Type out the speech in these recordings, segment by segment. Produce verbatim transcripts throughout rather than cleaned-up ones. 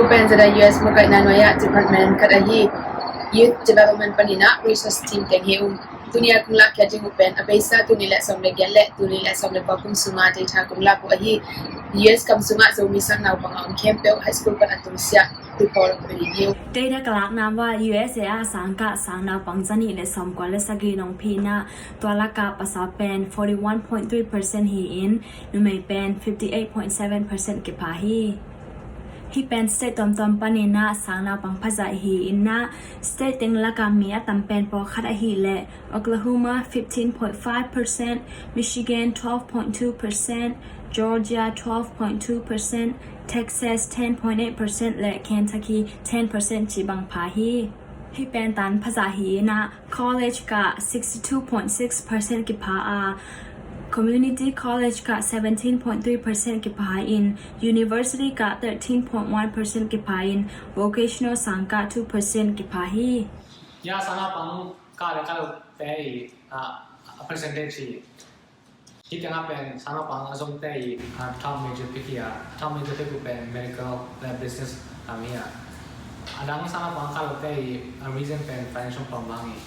Pen zada U S mukaihna nuai-ah department khat ahi Youth Development paninah research team teng hi um. Tuni a kong lahkhia ding uh pen a beisa tuni le sawm le giat le tuni le sawm le kua kum sunga data kong lak uh ahi. U S kam sungah Zomi sang naupang a om khempeuh high school pan a tungsiah report panin hi uh. Data ka lakna uah U S A ah sangkah sang naupang zanih le sawmkua le sagih nong phinah tua lakah pasal pen forty one point three percent hi-in numei pen fifty eight point seven percent kipha hi. Hih pen state tuamtuam paninah sang naupang phazah hi-innah state teng lakah mi a tam pen pawlkhat ahih leh Oklahoma fifteen point five percent, Michigan twelve point two percent, Georgia twelve point two percent, Texas ten point eight percent le Kentucky ten percent cih bang pha hi. Hih pen tan phazah hi-innah college kah sixty two point six percent kipha a, community college kah seventeen point three percent kipha in, university kah thirteen point one percent kipha in, vocational sang kah two percent kipha hi. Ya, sang naupang kah le kah lote i, ah, a percentage hi. Hih tengah pen sang naupang a zomte i, ah, top major pick hi a, top major pick uh pen medical le business, ah, hi a. A dang sang naupang kah lote i, ah, reason pen financial problem hi.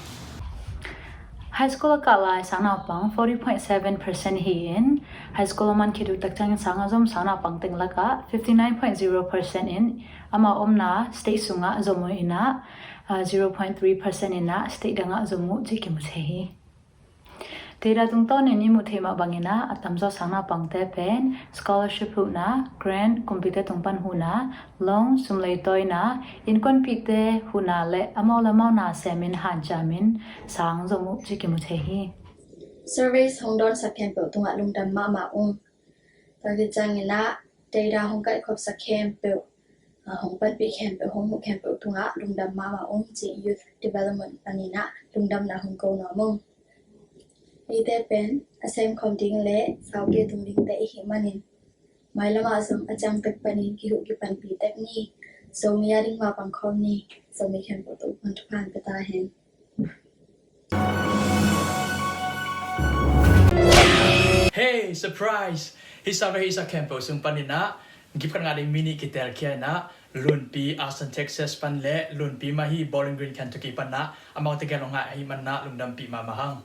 High school a kah lai sang naupang forty point seven percent hi-in, high school a man khit uh tak ciangin sang a zom sang naupang teng lakah fifty nine point zero percent in amau omna state sungah zom uh innah, ah, zero point three percent innah state dangah zom uh cih kimu thei hi. Data tungtawnin i muh theih mah banginah a tamzaw sang naupangte pen scholarship huhna, grant, kumpite tung pan huhna, loan, sum leitawina, innkuanpihte huhna le amau le amau na semin hanciamin sang zom uh cih kimu thei hi. Surveys hong dawnsak khempeuh tungah lungdam mahmah ung. Tua khit cianginah data hong kaihkhopsak khempeuh, ah, hong panpih khempeuh, hong muh khempeuh tungah lungdam mahmah ung cih Youth Development paninah lungdamna hong ko nuam ung. Eite pen a semkhawm ding le sauke tung dingte i hih manin mailamah zong a ciangtek panin kihuh kipanpih tek ni. Zomi a ding mah pangkhawm ni. Zomi khempeuh tawh hong thupha pia ta hen. Hey, surprise! Hih survey hih sak khempeuh sung paninah gift khat ngah ding mi nih kitelkhia inah Lunpi Austin, Texas pan le Lunpi mah hi Bowling Green, Kentucky panah amau tegel hong ngah ahih manah lungdampih mahmah hang.